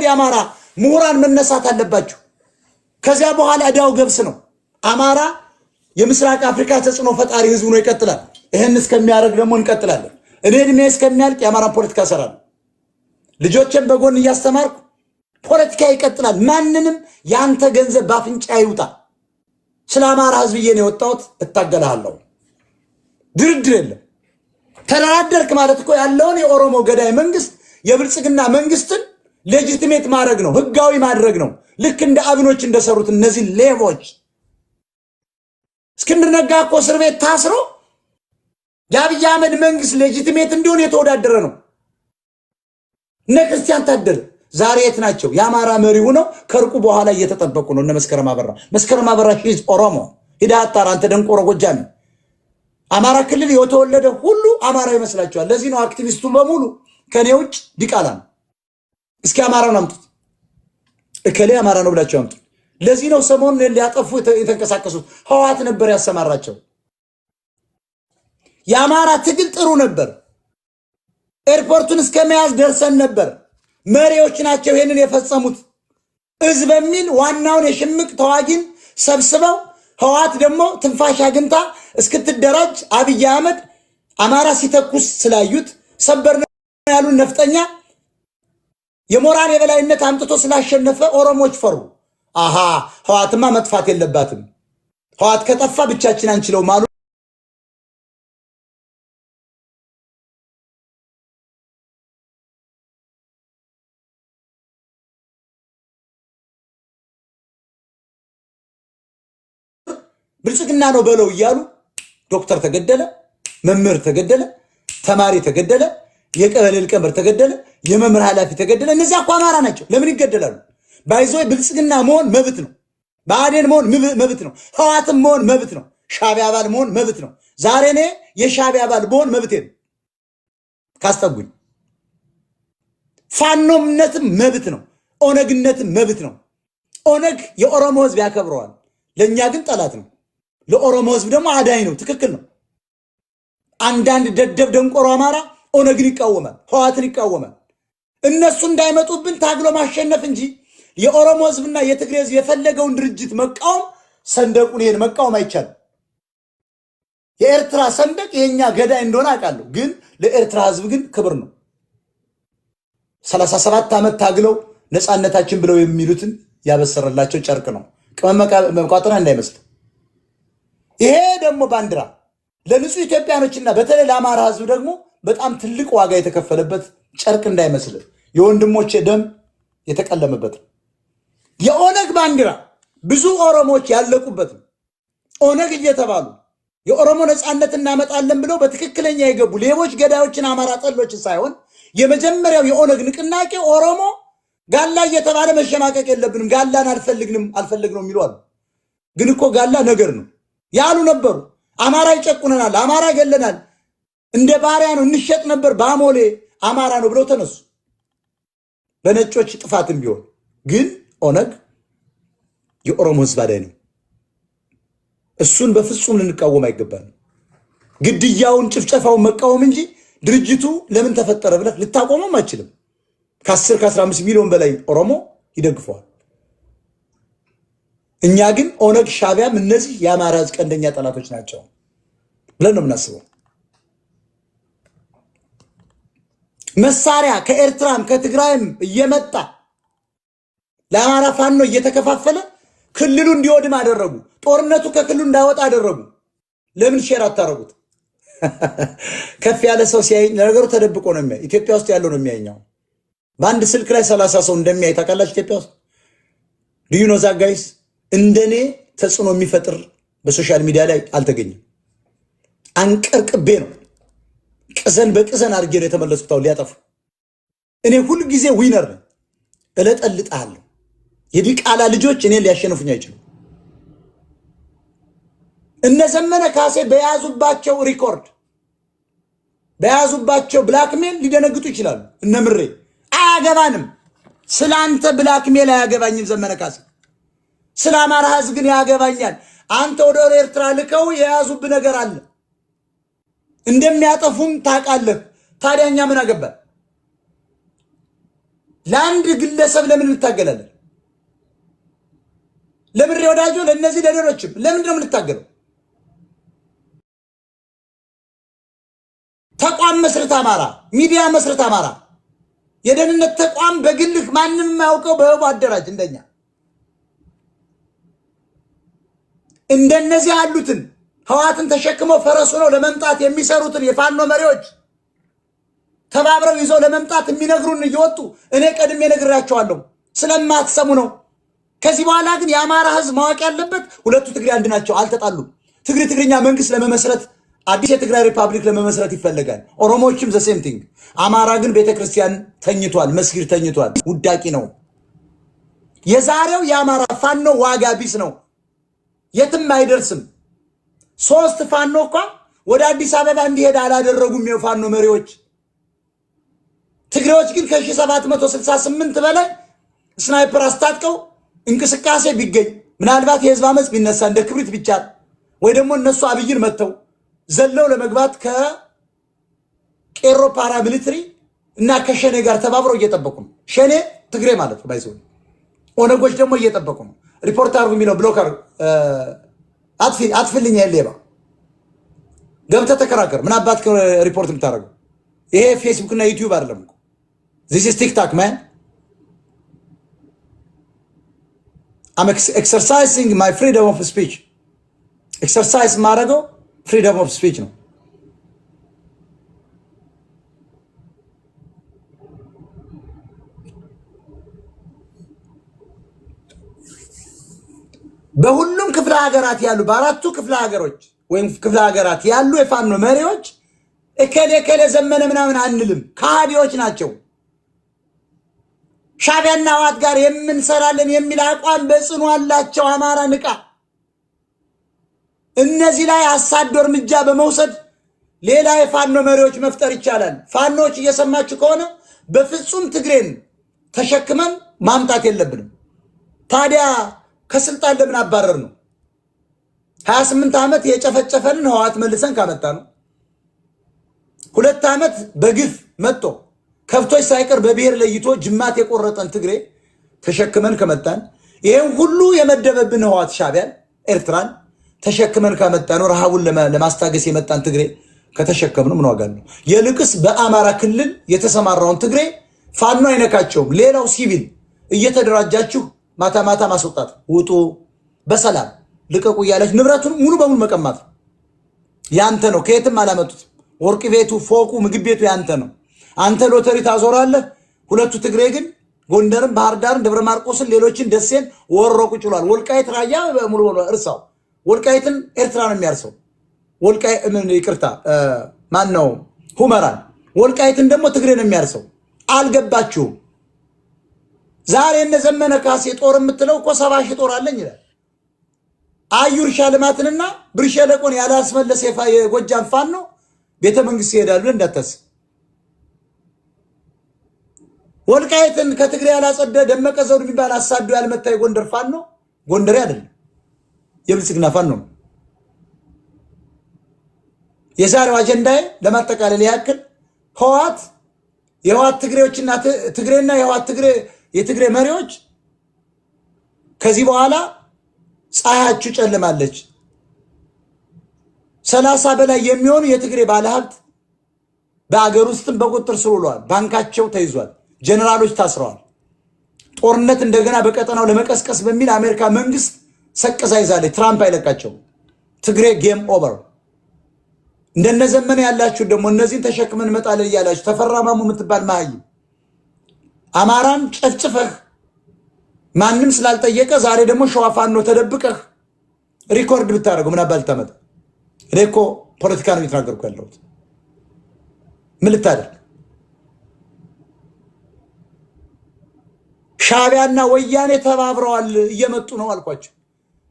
የአማራ ምሁራን መነሳት አለባችሁ። ከዚያ በኋላ ዕዳው ገብስ ነው። አማራ የምስራቅ አፍሪካ ተጽዕኖ ፈጣሪ ህዝብ ነው፣ ይቀጥላል። ይህን እስከሚያደርግ ደግሞ እንቀጥላለን። እኔ እድሜ እስከሚያልቅ የአማራን ፖለቲካ እሰራለሁ። ልጆችን በጎን እያስተማርኩ ፖለቲካ ይቀጥላል። ማንንም የአንተ ገንዘብ ባፍንጫ ይውጣ። ስለ አማራ ህዝብ ብዬ ነው የወጣሁት። እታገላለሁ። ድርድር የለም። ተደራደርክ ማለት እኮ ያለውን የኦሮሞ ገዳይ መንግስት፣ የብልጽግና መንግስትን legitimate ማድረግ ነው፣ ህጋዊ ማድረግ ነው። ልክ እንደ አብኖች እንደሰሩት እነዚህ ሌቦች። እስክንድር ነጋ እኮ እስር ቤት ታስሮ የአብይ አህመድ መንግስት legitimate እንዲሆን የተወዳደረ ነው። እነ ክርስቲያን ታደለ ዛሬ የት ናቸው? የአማራ መሪ ሆነው ከእርቁ በኋላ እየተጠበቁ ነው። እነ መስከረም አበራ፣ መስከረም አበራ he's ኦሮሞ። ሂደህ አጣራ አንተ ደንቆሮ ጎጃሜ። አማራ ክልል የተወለደ ሁሉ አማራ ይመስላችኋል። ለዚህ ነው አክቲቪስቱ በሙሉ ከኔ ውጭ ዲቃላ ነው። እስኪ አማራውን አምጡት፣ እከሌ አማራ ነው ብላችሁ አምጡት። ለዚህ ነው ሰሞኑን ሊያጠፉ የተንቀሳቀሱት። ህወሓት ነበር ያሰማራቸው። የአማራ ትግል ጥሩ ነበር። ኤርፖርቱን እስከ መያዝ ደርሰን ነበር። መሪዎች ናቸው ይሄንን የፈጸሙት። እዝ በሚል ዋናውን የሽምቅ ተዋጊን ሰብስበው ህወሓት ደግሞ ትንፋሽ አግኝታ እስክትደራጅ አብይ አህመድ አማራ ሲተኩስ ስላዩት፣ ሰበር ነው ያሉን ነፍጠኛ የሞራል የበላይነት አምጥቶ ስላሸነፈ ኦሮሞች ፈሩ። አሃ፣ ህወሓትማ መጥፋት የለባትም፣ ህወሓት ከጠፋ ብቻችን አንችለውም አሉ። ብልጽግና ነው በለው እያሉ ዶክተር ተገደለ፣ መምህር ተገደለ፣ ተማሪ ተገደለ፣ የቀበሌ ሊቀመንበር ተገደለ፣ የመምህር ኃላፊ ተገደለ። እነዚያ እኮ አማራ ናቸው። ለምን ይገደላሉ? By the way ብልጽግና መሆን መብት ነው። ብአዴን መሆን መብት ነው። ህወሓትም መሆን መብት ነው። ሻዕቢያ አባል መሆን መብት ነው። ዛሬ እኔ የሻዕቢያ አባል መሆን መብቴ ነው ካስጠጉኝ። ፋኖምነትም መብት ነው። ኦነግነትም መብት ነው። ኦነግ የኦሮሞ ህዝብ ያከብረዋል። ለእኛ ግን ጠላት ነው። ለኦሮሞ ህዝብ ደግሞ አዳኝ ነው። ትክክል ነው። አንዳንድ ደደብ ደንቆሮ አማራ ኦነግን ይቃወማል፣ ህወሓትን ይቃወማል። እነሱ እንዳይመጡብን ታግሎ ማሸነፍ እንጂ የኦሮሞ ህዝብና የትግሬ ህዝብ የፈለገውን ድርጅት መቃወም፣ ሰንደቁን ይሄን መቃወም አይቻልም። የኤርትራ ሰንደቅ የኛ ገዳይ እንደሆነ አውቃለሁ፣ ግን ለኤርትራ ህዝብ ግን ክብር ነው። 37 ዓመት ታግለው ነፃነታችን ብለው የሚሉትን ያበሰረላቸው ጨርቅ ነው። ቅመም መቋጠሪያ እንዳይመስል። ይሄ ደግሞ ባንዲራ ለንጹህ ኢትዮጵያኖችና በተለይ ለአማራ ህዝብ ደግሞ በጣም ትልቅ ዋጋ የተከፈለበት ጨርቅ እንዳይመስል፣ የወንድሞቼ ደም የተቀለመበት ነው። የኦነግ ባንዲራ ብዙ ኦሮሞዎች ያለቁበት ነው። ኦነግ እየተባሉ የኦሮሞ ነፃነት እናመጣለን ብለው በትክክለኛ የገቡ ሌቦች፣ ገዳዮችን፣ አማራ ጠሎችን ሳይሆን የመጀመሪያው የኦነግ ንቅናቄ ኦሮሞ ጋላ እየተባለ መሸማቀቅ የለብንም፣ ጋላን አልፈልግንም አልፈልግነው የሚሉ አሉ። ግን እኮ ጋላ ነገር ነው ያሉ ነበሩ። አማራ ይጨቁነናል፣ አማራ ይገለናል፣ እንደ ባሪያ ነው እንሸጥ ነበር በአሞሌ አማራ ነው ብለው ተነሱ። በነጮች ጥፋትም ቢሆን ግን ኦነግ የኦሮሞ ህዝብ አዳኝ ነው። እሱን በፍጹም ልንቃወም አይገባንም። ግድያውን፣ ጭፍጨፋውን መቃወም እንጂ ድርጅቱ ለምን ተፈጠረ ብለህ ልታቆመም አይችልም። ከ10 ከ15 ሚሊዮን በላይ ኦሮሞ ይደግፈዋል። እኛ ግን ኦነግ፣ ሻዕቢያም እነዚህ የአማራ ህዝብ ቀንደኛ ጠላቶች ናቸው ብለን ነው የምናስበው። መሳሪያ ከኤርትራም ከትግራይም እየመጣ ለአማራ ፋኖ እየተከፋፈለ ክልሉ እንዲወድም አደረጉ። ጦርነቱ ከክልሉ እንዳይወጣ አደረጉ። ለምን share አታረጉት? ከፍ ያለ ሰው ሲያይ ለነገሩ ተደብቆ ነው የሚያይ። ኢትዮጵያ ውስጥ ያለው ነው የሚያየኛው። በአንድ ስልክ ላይ 30 ሰው እንደሚያይ ታውቃላችሁ። ኢትዮጵያ ውስጥ do you know that, guys? እንደኔ ተጽዕኖ የሚፈጥር በ social media ላይ አልተገኘም። አንቀርቅቤ ነው፣ ቅዘን በቅዘን አድርጌ ነው የተመለስኩት። አሁን ሊያጠፉ እኔ ሁልጊዜ winner ነኝ። እለጠልጥሃለሁ። የዲቃላ ልጆች እኔን ሊያሸንፉኝ አይችሉም። እነ ዘመነ ካሴ በያዙባቸው record፣ በያዙባቸው blackmail ሊደነግጡ ይችላሉ። እነ ምሬ አያገባንም። ስለ አንተ blackmail አያገባኝም ዘመነ ካሴ። ስለ አማራ ህዝብ ግን ያገባኛል። አንተ ወደ ኤርትራ ልከው የያዙብህ ነገር አለ። እንደሚያጠፉም ታውቃለህ። ታዲያ እኛ ምን አገባን? ለአንድ ግለሰብ ለምን እንታገላለን? ለምሬ ወዳጆ፣ ለእነዚህ ለሌሎችም ለምንድን ነው የምንታገለው? ተቋም መስርት አማራ፣ ሚዲያ መስርት አማራ፣ የደህንነት ተቋም በግልህ ማንም የማያውቀው በህቡዕ አደራጅ። እንደኛ እንደነዚህ ያሉትን ህወሓትን ተሸክመው ፈረሱ ነው ለመምጣት የሚሰሩትን የፋኖ መሪዎች ተባብረው ይዘው ለመምጣት የሚነግሩን እየወጡ እኔ ቀድሜ ነግራቸዋለሁ። ስለማትሰሙ ነው። ከዚህ በኋላ ግን የአማራ ህዝብ ማወቅ ያለበት ሁለቱ ትግሬ አንድ ናቸው፣ አልተጣሉም። ትግሬ ትግርኛ መንግስት ለመመስረት፣ አዲስ የትግራይ ሪፐብሊክ ለመመስረት ይፈልጋል። ኦሮሞዎችም the same thing። አማራ ግን ቤተክርስቲያን ተኝቷል፣ መስጊድ ተኝቷል፣ ውዳቂ ነው። የዛሬው የአማራ ፋኖ ዋጋ ቢስ ነው፣ የትም አይደርስም። ሶስት ፋኖ እኳ ወደ አዲስ አበባ እንዲሄድ አላደረጉም የፋኖ መሪዎች። ትግሬዎች ግን ከ1768 በላይ sniper አስታጥቀው እንቅስቃሴ ቢገኝ፣ ምናልባት የህዝብ አመፅ ቢነሳ፣ እንደ ክብሪት ቢጫር ወይ ደግሞ እነሱ አብይን መጥተው ዘለው ለመግባት ከቄሮ paramilitary እና ከሸኔ ጋር ተባብረው እየጠበቁ ነው። ሸኔ ትግሬ ማለት ነው። By the way ኦነጎች ደግሞ እየጠበቁ ነው። ሪፖርት አድርጉ የሚለው block አጥፊ አጥፍልኝ። ይሄን ሌባ ገብተህ ተከራከር። ምን አባት ሪፖርት የምታደርገው? ይሄ ፌስቡክ እና ዩቲዩብ አይደለም እኮ። This is TikTok, man. I'm exercising my freedom of speech። Exercise የማደርገው freedom of speech ነው። በሁሉም ክፍለ ሀገራት ያሉ፣ በአራቱ ክፍለ ሀገሮች ወይም ክፍለ ሀገራት ያሉ የፋኖ መሪዎች እከሌ እከሌ ዘመነ ምናምን አንልም፣ ከሃዲዎች ናቸው። ሻዕቢያና ህወሓት ጋር የምንሰራለን የሚል አቋም በጽኑ አላቸው። አማራ ንቃ። እነዚህ ላይ አሳዶ እርምጃ በመውሰድ ሌላ የፋኖ መሪዎች መፍጠር ይቻላል። ፋኖዎች እየሰማችሁ ከሆነ በፍጹም ትግሬን ተሸክመን ማምጣት የለብንም። ታዲያ ከስልጣን ለምን አባረር ነው? 28 ዓመት የጨፈጨፈንን ህወሓት መልሰን ካመጣ ነው። 2 ዓመት በግፍ መጥቶ ከብቶች ሳይቀር በብሔር ለይቶ ጅማት የቆረጠን ትግሬ ተሸክመን ከመጣን፣ ይህን ሁሉ የመደበብን ህወሓት፣ ሻዕቢያን፣ ኤርትራን ተሸክመን ካመጣ ነው፣ ረሃቡን ለማስታገስ የመጣን ትግሬ ከተሸከምነው ምን ዋጋ አለው? የልቅስ በአማራ ክልል የተሰማራውን ትግሬ ፋኖ አይነካቸውም። ሌላው ሲቪል እየተደራጃችሁ ማታ ማታ ማስወጣት፣ ውጡ፣ በሰላም ልቀቁ እያለች ንብረቱን ሙሉ በሙሉ መቀማት ያንተ ነው። ከየትም አላመጡትም። ወርቅ ቤቱ፣ ፎቁ፣ ምግብ ቤቱ ያንተ ነው። አንተ ሎተሪ ታዞራለህ። ሁለቱ ትግሬ ግን ጎንደርን፣ ባህር ዳርን፣ ደብረ ማርቆስን፣ ሌሎችን ደሴን ወሮ ቁጭ ብሏል። ወልቃይት ራያ ሙሉ በሙሉ እርሳው። ወልቃይትን ኤርትራ ነው የሚያርሰው። ወልቃይ ይቅርታ፣ ማን ነው፣ ሁመራን። ወልቃይትን ደግሞ ትግሬ ነው የሚያርሰው። አልገባችሁም? ዛሬ እነ ዘመነ ካሴ ጦር የምትለው እኮ 70,000 ጦር አለኝ ይላል። አዩ እርሻ ልማትንና ብር ሸለቆን ያላስመለሰ የጎጃም ፋኖ ቤተ መንግስት ይሄዳል ብለህ እንዳታስብ። ወልቃይትን ከትግሬ ያላጸደ፣ ደመቀ ዘውዱ የሚባል አሳዶ ያልመታ የጎንደር ፋኖ ጎንደሬ አይደለም፣ የብልጽግና ፋኖ ነው። የዛሬው አጀንዳዬ ለማጠቃለል ያክል ህወሓት፣ የህወሓት ትግሬዎችና ትግሬና የህወሓት ትግሬ የትግሬ መሪዎች ከዚህ በኋላ ፀሐያችሁ ጨልማለች። 30 በላይ የሚሆኑ የትግሬ ባለሀብት በአገር ውስጥም በቁጥጥር ስር ውለዋል። ባንካቸው ተይዟል። ጀነራሎች ታስረዋል። ጦርነት እንደገና በቀጠናው ለመቀስቀስ በሚል አሜሪካ መንግስት ሰቅዛ ይዛለች። ትራምፕ አይለቃቸውም። ትግሬ game over። እንደነ ዘመነ ያላችሁ ደግሞ እነዚህን ተሸክመን እንመጣለን እያላችሁ፣ ተፈራ ማሞ የምትባል መሀይም አማራን ጨፍጭፈህ ማንም ስላልጠየቀ ዛሬ ደግሞ ሸዋ ፋኖ ተደብቀህ record ብታደርገው ምን አባል ልታመጣ? እኔ እኮ ፖለቲካ ነው እየተናገርኩ ያለሁት። ምን ልታደርግ? ሻዕቢያና ወያኔ ተባብረዋል፣ እየመጡ ነው አልኳቸው።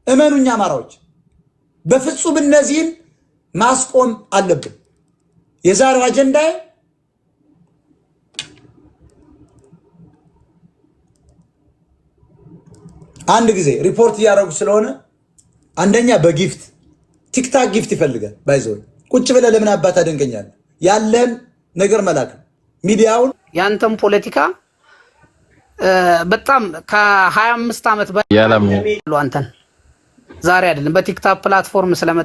እመኑኝ አማራዎች፣ በፍጹም እነዚህን ማስቆም አለብን። የዛሬው አጀንዳ አንድ ጊዜ ሪፖርት እያደረጉ ስለሆነ አንደኛ በ gift TikTok gift ይፈልጋል። By the way ቁጭ ብለህ ለምን አባት አደንቀኛለህ? ያለህን ነገር መላክ ነው። ሚዲያውን ያንተም ፖለቲካ በጣም ከ25 ዓመት በላይ አንተን ዛሬ አይደለም በ TikTok platform ስለመጣ